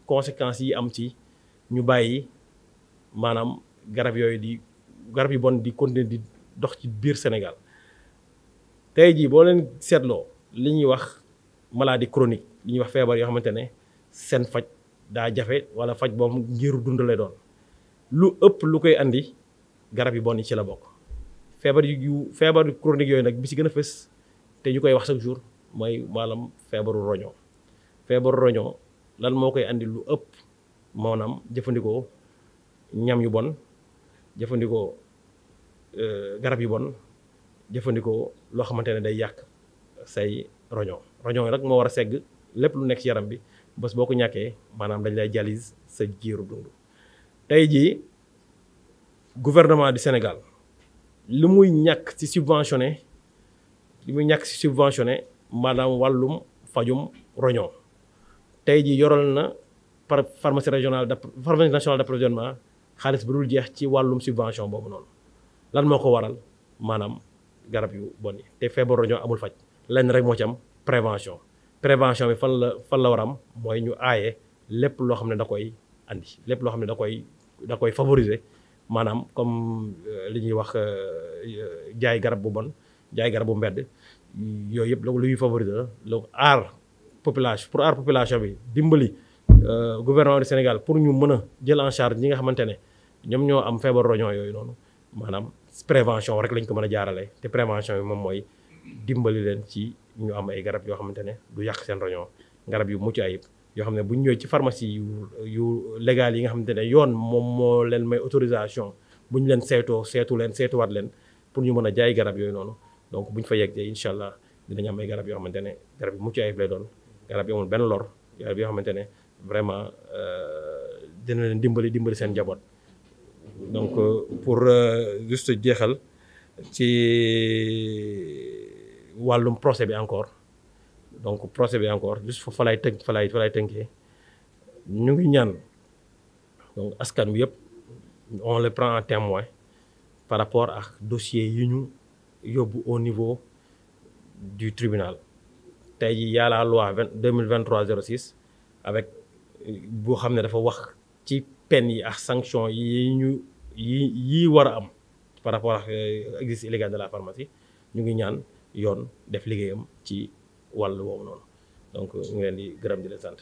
conséquences yi am ci ñu bàyyi maanaam garab yi bon di continuer di dox ci biir Sénégal tey jii boo leen seetloo li ñuy wax maladie chronique li ñuy wax feebar yoo xamante ne seen faj daa jafe wala faj boobu ngiru dund lay doon lu ëpp lu koy andi garab yi bon yi ci la bokk feebar chronique yooyu nag bi ci gën a fës te ñu koy wax chaque jour mooy maanaam feebaru roño lan moo koy andi lu ëpp maanaam jëfandikoo ñam yu bon jëfandikoo garab yu bon jëfandikoo loo xamante ne day yàq say roño nag moo war a segg lépp lu nekk ci yaram bi bés boo ko ñàkkee maanaam dañ lay dialyse sa jiiru dund. tey jii gouvernement du Sénégal li muy ñàkk ci subventionné maanaam wàllum fajum roño tey jii yoral na par pharmacie nationale d'approvisionnement xaalis bu dul jeex ci wàllum subvention boobu noonu lan moo ko waral maanaam garab yu bon yi te feebar roño amul faj lenn rek moo ci am prévention bi fan la war am mooy ñu aaye lépp loo xam ne da koy andi lépp loo xam ne da koy favoriser maanaam comme li ñuy wax jaay garab bu bon jaay garab bu mbedd yooyu yëpp lu ñuy favoriser la lu aar population bi dimbali gouvernement du Sénégal pour ñu mën a jël en charge ñi nga xamante ne ñoom ñoo am feebar roño yooyu noonu maanaam prévention rek lañ ko mën a jaarale te prévention bi moom mooy dimbali leen ci ñu am ay garab yoo xamante ne du yàq seen roño garab yu mucc ayib yoo xam ne bu ñu ñëwee ci pharmacie yu légal yi nga xamante ne yoon moom moo leen may autorisation bu ñu leen seetuwaat leen pour ñu mën a jaay garab yooyu noonu donc bu ñu fa yeggee incha allah dinañ am ay garab yoo xamante ne garab yu mucc ayib lay doon garab yi amul benn lor garab yoo xamante ne vraiment dina leen dimbali seen njaboot. donc pour juste jeexal ci wàllum procès bi encore juste fa lay tënkee ñu ngi ñaan donc askan wi yëpp on le prend en témoin par rapport ak dossier yi ñu yóbbu au niveau du tribunal tey jii y a la loi 2023-06 avec boo xam ne dafa wax ci peine yi ak sanction yi war a am par rapport ak exercice illégal de la pharmacie ñu ngi ñaan yoon def liggéeyam ci wàll woowu noonu donc ñu ngi leen di gërëm di leen sant.